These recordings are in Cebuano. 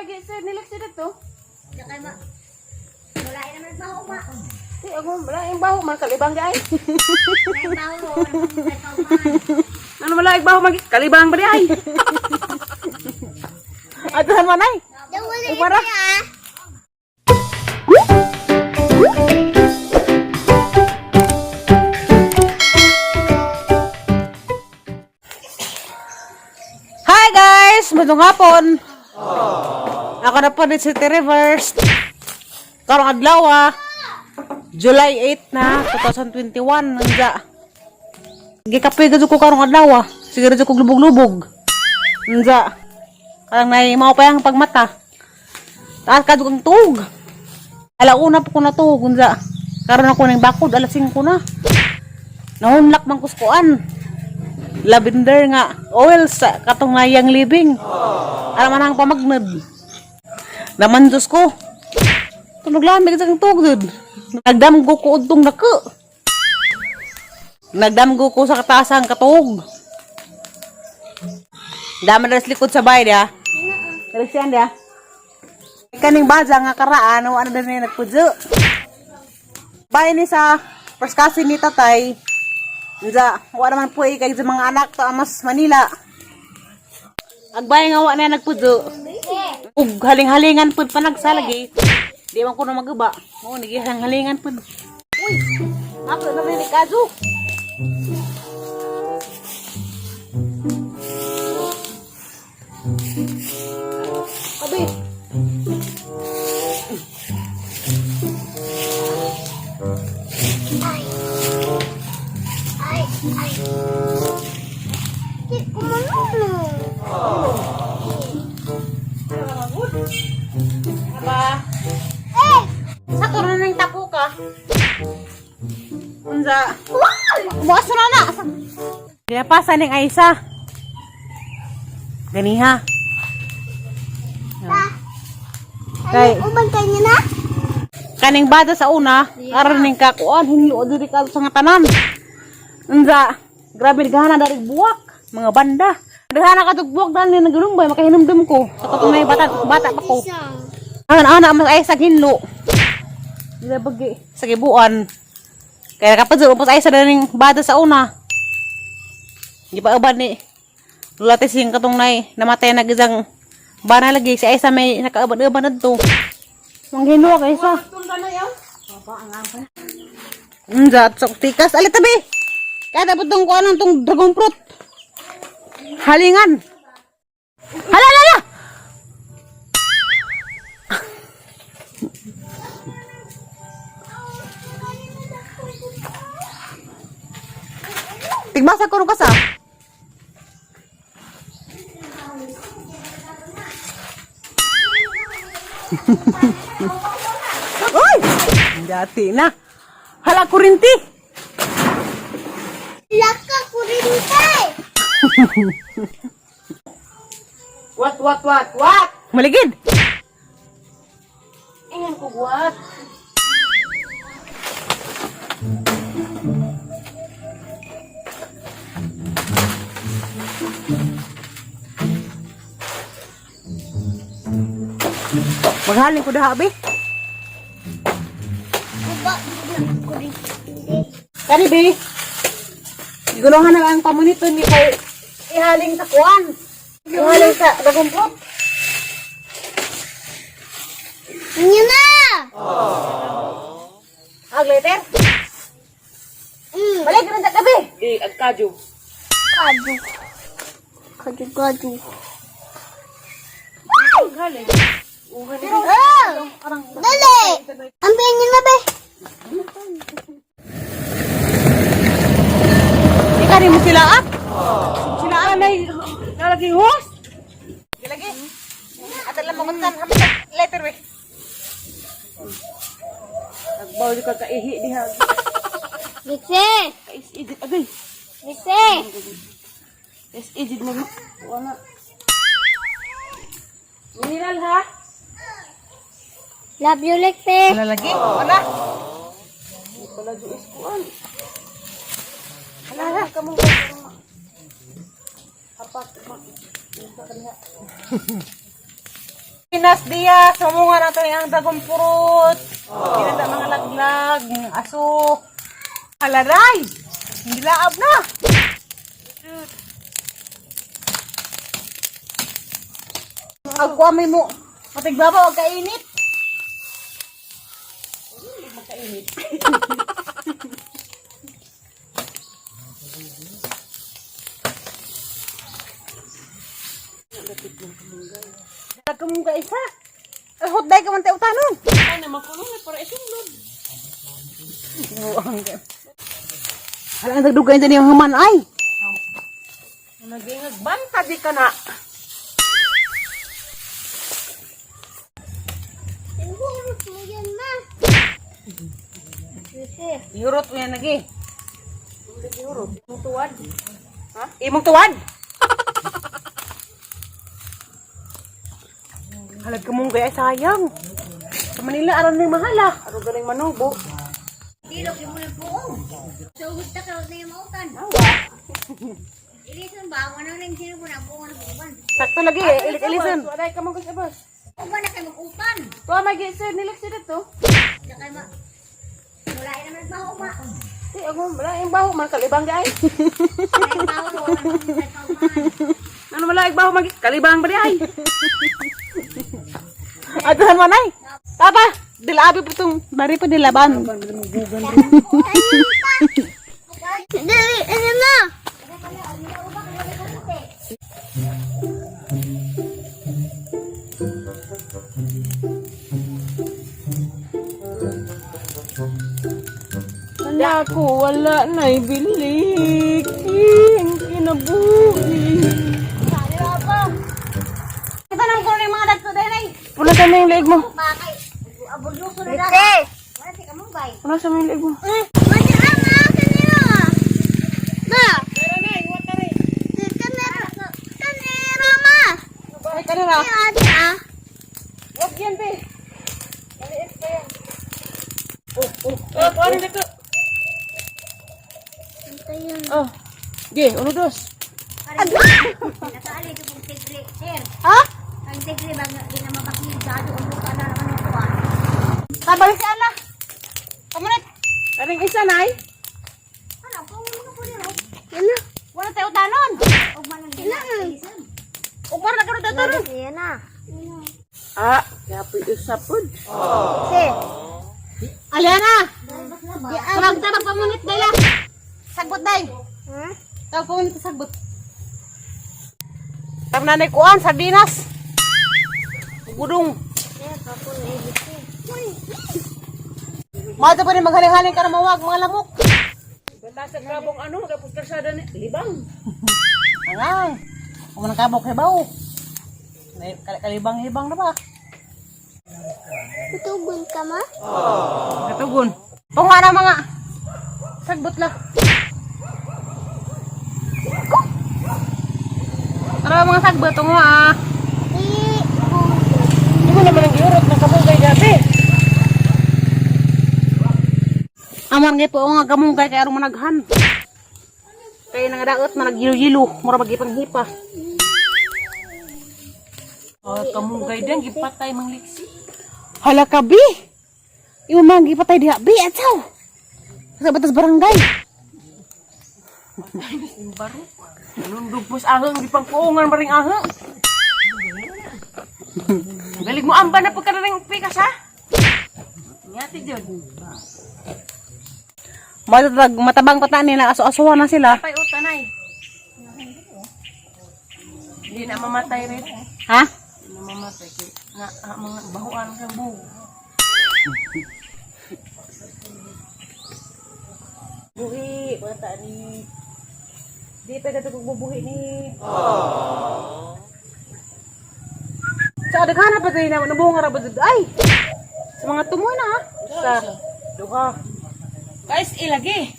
Lagi sir, nilak siya dito. Kay ma. Wala naman baho ma. Di ako wala yung baho man kalibang di ay. Wala baho. Wala man. Ano wala yung baho man kalibang ba di ay? Atuhan man ay. Dawala Upara. ah. Hi guys! Magandang hapon! Ako na po ni City Reverse. Karong adlaw ah. July 8 na, 2021. Nanja. Gikapoy gud ko karong adlaw ah. Siguro jud ko lubog-lubog. Nanja. Karang nay mao pa yang pagmata. Taas ka jud kang tuog. Alauna po ko natuog unja. Karon ako ning bakod alas 5 na. Nahunlak man kuskuan lavender nga oil sa katong nayang living. Alam man ang pamagnod. Naman Diyos ko. Tunog lamig sa kang tugod. Nagdamgo ko udtong nako. Nagdamgo ko sa kataasang katog. Dama na sa likod sa bahay dia. Dali siyan dia. Kaning baza nga karaan, ano na din nagpudyo. Bahay ni sa first cousin ni tatay. Unsa, wa naman po eh, kay sa mga anak ta mas Manila. Agbay nga wa na nagpudyo. Ug haling-halingan pud panagsalagi. Di man ko na maguba. Oo, nagihang-halingan pud. Uy, ako na rin kazu. Abi. Ay. Ay, ay. Di ko manuno. Aba. Eh! Sa turon ning tapo ka. Unsa? Bukas na na. Kaya pa sa ning Aisa. Ganiha. Ta. Kay- Ano uban kanya na? Kaning bata sa una, aron ning kakuan hinlo diri ka sa nga tanan. Unsa? Grabe gana dari buwak, mga banda. Daghan ka tug buwak dali naglumbay makahinumdum ko. Sa katong nay bata bata pa ko. Isa. Ana ana mas ay sa hinlo. Dila bagi sa gibuan. Kaya kapag upos ay sa daning bata sa una. Di pa uban ni Lulate sing katong nay namatay na gisang bana lagi si Aisa may nakauban-uban adto. Manghinlo ka isa. Unsa sok tikas alit tabi. Kaya dapat tong kuan tong dragon fruit. Halingan. Hala hala hala. Tigbasa ko ka sa. Uy! Dati na. Hala kurinti. Laka kurinte. What what what what? Maligid. Ingan ko what? Maghalin ko daha abi. Uba na kurinte. Kani be. Gulungan na ang pamunito ni kay ihaling sa kuan. Ihaling sa dragon fruit. Niya na. Ag later. Balik rin sa gabi. Di agkadyo. Kaju. Kaju kaju. Galing. Ah! Dali! Ambil niyo na be. Ikaw mo sila ah. Sila ah. Anay nalagi host. Lagi. At alam mo kung saan hamsa letter we. Nagbaw di ka kaihi diha. Lise! Kais idit agay. Lise! Kais idit mo. Wala. Mineral ha? Love you, Lise. Wala lagi. Wala. Wala ju iskuan. Wala na. Kamo. Hapak. Pinas Diaz, sumunga natin ang dragon fruit. Pinata mga laglag, mga aso. Alaray! Hindi laab na! Agwa may mo. Matigbaba, wag kainit. Nagkamong ka isa. Ay, hotday ka man tayo utanon. Ay na makulong para isunod. Buang ka. Hala, ang dagdugay din yung human ay. Nagingag banta di ka na. Ihurot mo yan, ma. Yurot mo yan lagi. Yurot. Ang tuwad. Ha? Imong tuwad. Halag ka mong gaya, sayang. Sa Manila, aron na yung mahal ah. Aro galing manubo. Tilok yung muna buong. So, gusto ka na yung mautan. Ilisan ba? Wala na yung sino po na buong na buong. Sakto lagi eh, ilit-ilisan. Aday ka mo kasi boss. Uban na kayo mag-utan. Tuwa may sir nilak sir dito. Wala kayo ma... Wala naman mahuma. Di ako wala yung baho man kalibang di ay. Wala yung baho. Wala naman kauman. Ano wala yung baho man kalibang ba di ay. Atuhan man ay. Papa, dilabi po itong bari pa dilaban. Dali, ano na? Wala ko wala na ibilik. Ang kinabuhi. Ito nang kuno yung mga dagto din ay. Punasan mo yung leeg mo. Bakit? Aburyoso na dahil. Wala si Kamunggay. Punasan mo yung leeg mo. Mati ah, ma, kanina. Ma. Kanina, kanina, ma. Ay, kanila. Ate, ah. Wag yan, be. Maliit pa yan. Oh, oh. Oh, kuha dito. Oh. Ge, uno dos. Nakaali ko kong tigre, sir. Ha? Ang tigre ba nga di na mapakid sa ato ang buka na naman ako ah. Tabalik si Ala. Kamunit. Karing isa, nay. Ano, kung mga po nila. Ano? Wala tayo utanon. Og man ang ginaan. Ugmar na karon taron. Yan na. Ah, kaya po usapod. Sir. Aliana. Tabag tabag pamunit daya. Sagbot day. Ha? Tawag pamunit sa sagbot. Tag nanay kuan sardinas. Gudong. Sir, ako na ibig. Mata pa rin maghaling-haling ka na mawag mga lamok. Bata sa kabong ano, tapos karsada ni libang. Angang. Kung manang kabok hibaw. May kalibang-hibang na ba? Tutugon ka ma? Katugon. Tunga na mga. Sagbot la. Tara mga sagbot tunga ah. Hindi mo naman ang giurot ng kabungkay gabi. Amar ngay po nga gamungkay kay aron managhan. Kay nangadaot managyilo-yilo, mura magipang hipa. Oh, kamunggay din gipatay mang liksi. Hala ka bi. Imo man gipatay diha bi atsaw. Sa batas barangay. Baro. Nundog po sa ahang gipangpuungan maring ahang. Galig mo amba na pagka na rin pikas ha. Ngati jud. Matatag matabang pa tani na aso-asohan na sila. Patay utanay. Hindi na mamatay rin. Ha? Hindi na mamatay kay na ah, mga bahuan sa buhok. Buhi, bata ni. Di pa gato kog bubuhi ni. Sa daghan pa tayo na nabunga ra ba jud ay. Sa mga tumoy na ha. Sa duha. Guys, ilagi.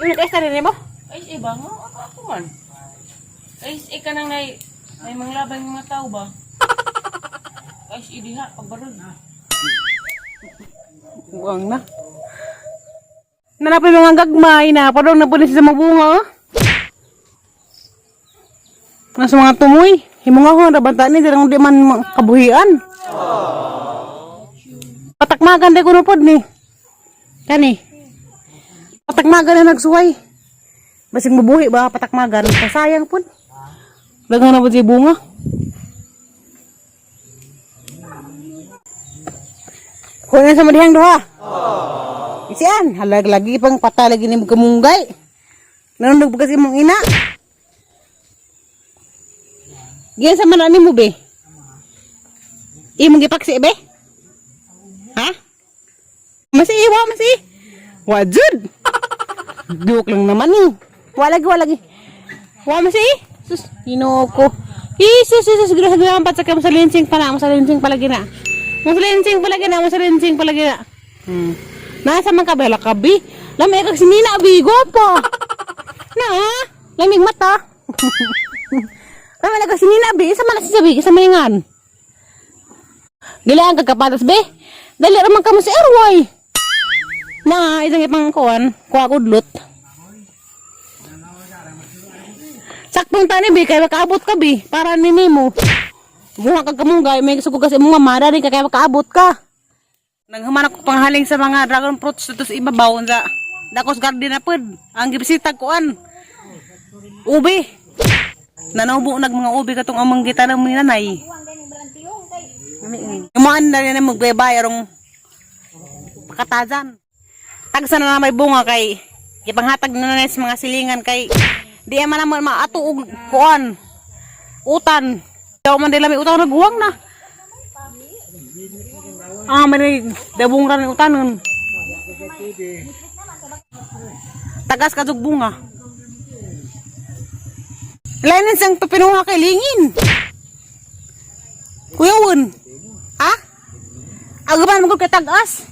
Yun kay sa nimo? Ay, iba mo ako ako man. Ay, ika nang nay may manglabay ng mga tao ba? Ay, idiha pagbarod. Buang na. Nanapin mga gagmay na padong na pulis sa mga bunga. Oh. Nasa mga tumoy. Himungahon ra banta ni dirang di man kabuhian. Patakmagan day kuno pod ni. Kani. Patakmagan na nagsuway. Basig mabuhi ba patakmagan? Kasayang pod. Daghan na pod siya bunga. Kuha na sa madihang duha. Isian, halag lagi pang pata lagi ni kamunggay. Nanundog pa kasi mong ina. Giyan sa man ani mo be. Imong gipaksi be? Ha? Masi wa masi. Wajud. Joke lang naman ni. Wa lagi, wa lagi. Wa masi. Sus, Ginoo ko. Jesus, Jesus, grabe naman pat sa sa linsing pa na, sa linsing palagi na. Mas linsing palagi na, mas linsing palagi na. Nasa man ka ba kabi? Lamig kag sinina bi, gwapo. Na, lamig mata. Lamig kag sinina bi, isa man na siya bi, isa maningan. Gilaan kag kapatas be. Dali ra man kamo sa airway. Na, isang ipang kuan, kuha kudlot. Saktong tani bi kay makaabot ka bi para ni nimo. Buha kag kamunggay, may sugo kasi imong mama dali ka kay makaabot ka. Naghuman ako panghaling sa mga dragon fruits dito sa ibabaw sa Dakos Garden na pod. Ang gibisita kuan. Ube. Nanaubo nag mga ube katong amang gitanom ni nanay. Buwang ganing balantiyong kay Imuan na rin magbebay arong pakatazan. Tagsa na na may bunga kay ipanghatag na na sa mga silingan kay di man naman maato og kuan utan. Daw man nila may utang naguwang na. Ah, may dabong ra ng utanon. Tagas ka jug bunga. Lain sang papinuha kay lingin. Kuya Won. Ha? Agaman mo kay tag-as.